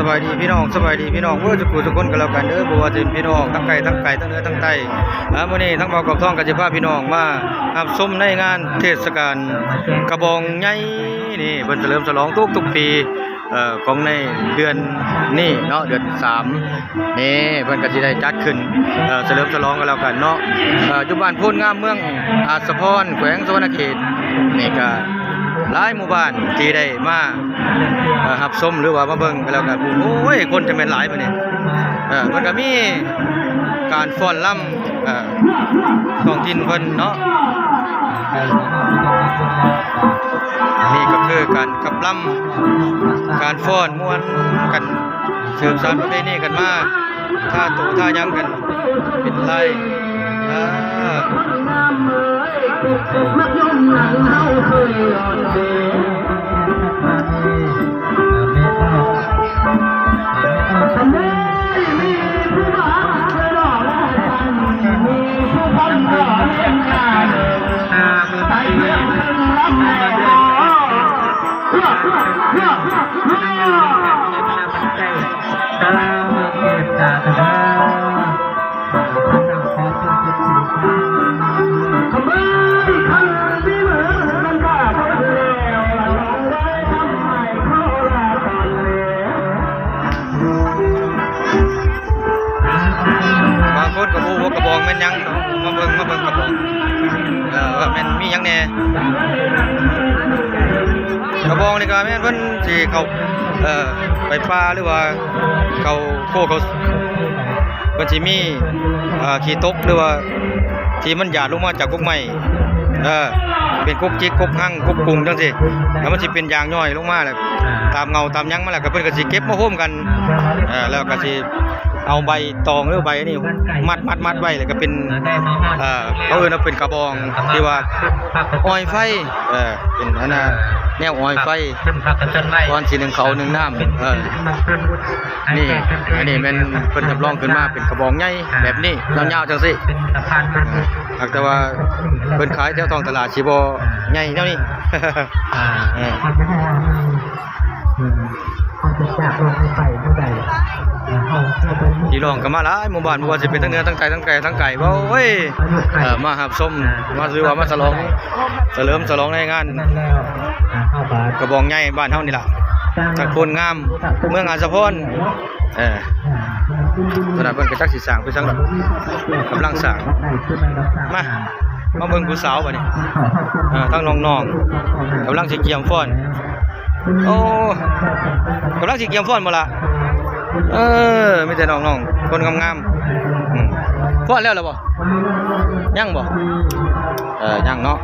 ສະບາຍດີພີ່ນ້ອງ ສະບາຍດີພີ່ນ້ອງເບິດທຸກຜູ້ທຸກຄົນກໍແລ້ວກັນເດີ ບໍ່ວ່າຈະເປັນພີ່ນ້ອງທັງໄກທັງໄກ ທັງເໜືອທັງໃຕ້. ອາ ມື້ນີ້ທາງບ່າວກອບທອງກໍຊິພາພີ່ນ້ອງມາຮັບຊົມໃນງານເທດສະການກະບອງໃຫຍ່ນີ້ ເພິ່ນສະເຫຼີມສະຫຼອງທຸກໆປີ ເອີ ຂອງໃນເດືອນນີ້ເນາະ ເດືອນສາມນີ້ ເພິ່ນກໍຊິໄດ້ຈັດຂຶ້ນ ເອີ ສະເຫຼີມສະຫຼອງກັນແລ້ວກັນເນາະ ເອີ ຢູ່ບ້ານໂພນງາມ ເມືອງອາດສະພອນ ແຂວງສະຫວັນນະເຂດນີ້ ກໍຫຼາຍໝູ່ບ້ານທີ່ໄດ້ມາ ເອີ ຮັບຊົມ ຫຼືວ່າມາເບິ່ງກໍແລ້ວກັນ. ໂອ້ຍ ຄົນຈະແມ່ນຫຼາຍບາດນີ້ ເອີ ເພິ່ນກໍມີການຟ້ອນລຳ ເອີ ທ້ອງຖິ່ນເພິ່ນເນາະ ນີ້ກໍຄືການຂັບລຳ ການຟ້ອນ ມ່ວນກັນ ສືບສານປະເພນີກັນມາ ທ່າໂຕທ່າຍຳກັນເປັນລາຍ ເອີ. ບາງຄົນກໍບໍ່ຮູ້ວ່າກະບອງແມ່ນຫຍັງເນາະ ມາເບິ່ງ ມາເບິ່ງກະບອງ ເອີ ວ່າແມ່ນມີຫຍັງແດ່. ກະບອງນີ້ກໍແມ່ນເພິ່ນຊິເຂົ້າ ເອີ ໄປປ່າ ຫຼືວ່າເຂົ້າໂຄກເຂົ້າ ເພິ່ນຊິມີ ເອີ ຂີ້ຕົກ ຫຼືວ່າທີ່ມັນຫຍາດລົງມາຈາກກົກໄມ້ ເອີ ເປັນກົກຈິກ ກົກຮັງ ກົກກຸງ ຈັ່ງຊີ້ ແລ້ວມັນຊິເປັນຢາງຍ່ອຍລົງມາ ແລ້ວຕາມເຫງົ້າຕາມຫຍັງມາ ແລ້ວກໍເພິ່ນກໍຊິເກັບມາໂຮມກັນ ເອີ ແລ້ວກໍຊິເອົາໃບຕອງ ຫຼືໃບນີ້ມັດ ມັດ ມັດໄວ້ ແລ້ວກໍເປັນ ເອີ ເຂົາເອີ້ນວ່າເປັນກະບອງ ທີ່ວ່າອອຍໄຟ ເອີ ເປັນອັນນ່າ ແນວອອຍໄຟ ກ່ອນຊິໜຶ້ງເຂົ້າໜຶ້ງນ້ຳ ເອີ ນີ້ ອັນນີ້ແມ່ນເພິ່ນຈຳລອງຂຶ້ນມາເປັນກະບອງໃຫຍ່ແບບນີ້ ຍາວໆ ຈັ່ງຊີ້ ຫາກແຕ່ວ່າເພິ່ນຂາຍແຖວທ້ອງຕະຫຼາດຊິບໍ່ໃຫຍ່ແນວນີ້ ເອີ ພີ່ນ້ອງກໍມາຫຼາຍໝູ່ບ້ານ ບໍ່ວ່າຊິເປັນທັງເໜືອ ທັງໃຕ້ ທັງໄກ ທັງໄກ ເວົ້າ ໂອ້ຍ ເອີ ມາຮັບຊົມ ມາ ຖືວ່າມາສະຫຼອງ ສະເຫຼີມສະຫຼອງໃນງານ ກະບອງໃຫຍ່ບ້ານເຮົານີ້ລະ ຕຳບົນໂພນງາມ ເມືອງອາດສະພອນ ເອີ ຕອນນັ້ນເພິ່ນກໍຈັກຊິສ້າງໄປທາງໃດ ກຳລັງສ້າງ ມາ ມາເບິ່ງຜູ້ສາວບາດນີ້ ເອີ ທັງນ້ອງໆ ກຳລັງຊິກຽມຟ້ອນ ໂອ້ ກຳລັງຊິກຽມຟ້ອນບໍ່ລະ ເອີ ມີແຕ່ນ້ອງໆ ຄົນງາມໆ ອືມ ຟ້ອນແລ້ວລະບໍ່ ຍັງບໍ່ ເອີ ຍັງເນາະ.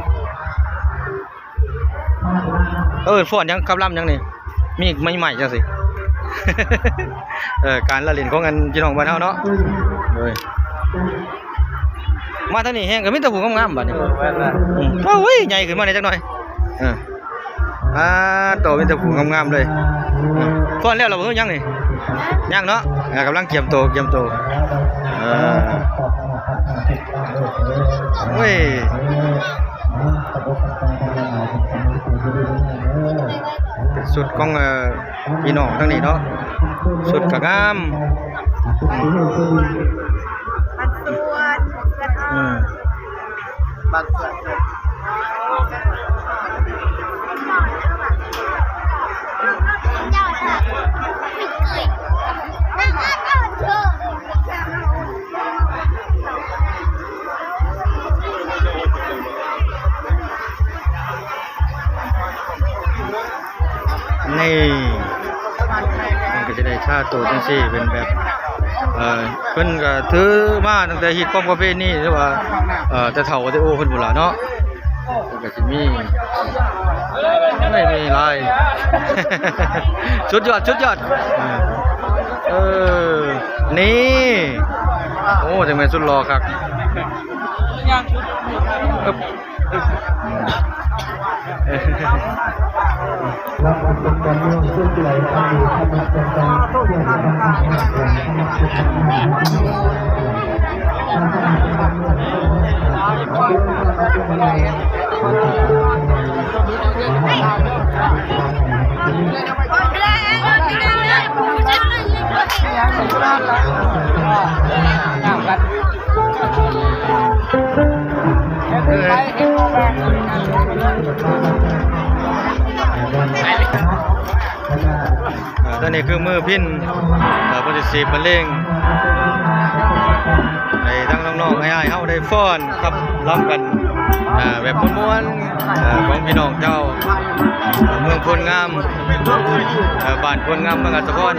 ເອີ ຟ້ອນຫຍັງ ກັບລຳຫຍັງນີ້ ມີໃໝ່ໆ ຈັ່ງຊີ້ ເອີ ການລະຫຼິ້ນຂອງອັນພີ່ນ້ອງບ້ານເຮົາເນາະ ໂດຍ ມາທາງນີ້ແຮງກໍມີແຕ່ຜູ້ງາມໆ ບາດນີ້ ອືມ ໂອ້ຍ ໃຫຍ່ຂຶ້ນມາແດ່ຈັກໜ່ອຍ ເອີ ອາ ໂຕ ມີແຕ່ຜູ້ງາມໆ ເລີຍ ອືມ ຟ້ອນແລ້ວລະບໍ່ ຄືຍັງນີ້ ຍັງເນາະ ເອີ ກຳລັງກຽມໂຕ ກຽມໂຕ ເອີ ໂອ້ຍ ເປັນຊຸດຂອງ ເອີ ພີ່ນ້ອງທາງນີ້ເນາະ ຊຸດກໍງາມ ບັກສວນ ອືມ ບັກສວນ. ນີ້ ມັນກໍຈະໄດ້ທາໂຕຈັ່ງຊີ້ ເປັນແບບ ເອີ ເພິ່ນກໍຖືມາຕັ້ງແຕ່ຮີດຄອງປະເພນີ ຫຼືວ່າ ເອີ ແຕ່ເຖົ້າແຕ່ໂອເພິ່ນພຸ້ນລະເນາະ. ກໍຊິມີ ໂອ້ຍ ມີຫຼາຍ ສຸດຍອດ ສຸດຍອດ ເອີ ນີ້ ໂອ້ ຈັ່ງແມ່ນສຸດຫຼໍ່ຄັກ ອຶບ ອຶບ ເອີ. ເ ເອີ ຕອນນີ້ຄືມືພິນ ເອີ ເພິ່ນຊິສີບບັນເລງໃຫ້ທັງນ້ອງໆ ອ້າຍໆ ເຮົາໄດ້ຟ້ອນຂັບລຳກັນ ເອີ ແບບມ່ວນໆ ເອີ ຂອງພີ່ນ້ອງຊາວເມືອງໂພນງາມ ເອີ ບ້ານໂພນງາມ ເມືອງອັດສະພອນ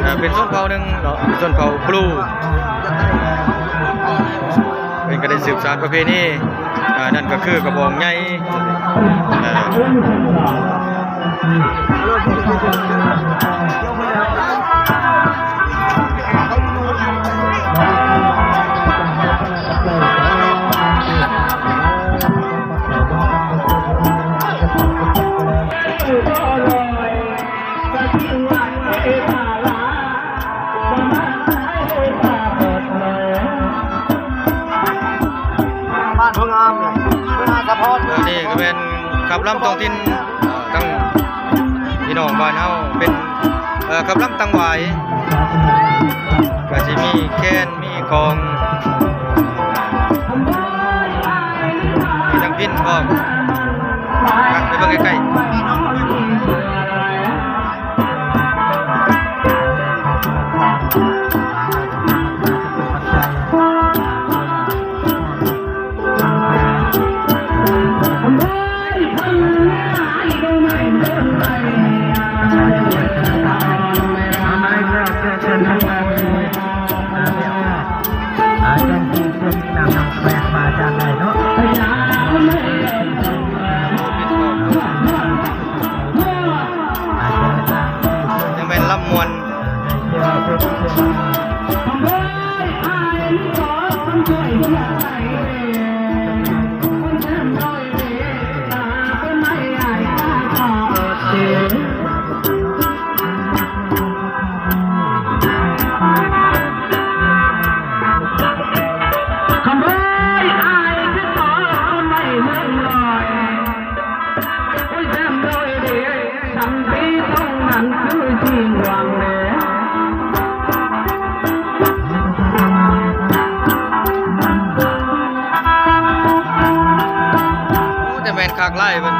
ເອີ ເປັນຊົນເຜົ່າໜຶ່ງເນາະ ເປັນຊົນເຜົ່າບລູ ເພິ່ນກໍໄດ້ສືບສານປະເພນີ ອ່າ ນັ້ນກໍຄືກະບອງໃຫຍ່ ເອີ ບ້ານໂພນງາມ ເມືອງອັດສະພອນ ອັນນີ້ກໍແມ່ນຂັບລຳທ້ອງຖິ່ນ ເອີ ທາງພີ່ນ້ອງບ້ານເຮົາ ເປັນ ເອີ ຂັບລຳຕັງຫວາຍ ກໍຊິມີແຄນ ມີກອງ ມີທັງພິນພ້ອມ ໄປເບິ່ງໃກ້ໆ. ຍັງແມ່ນລຳມ່ວນ. ໂອ້ ແຕ່ແມ່ນຄັກຫຼາຍເພິ່ນ.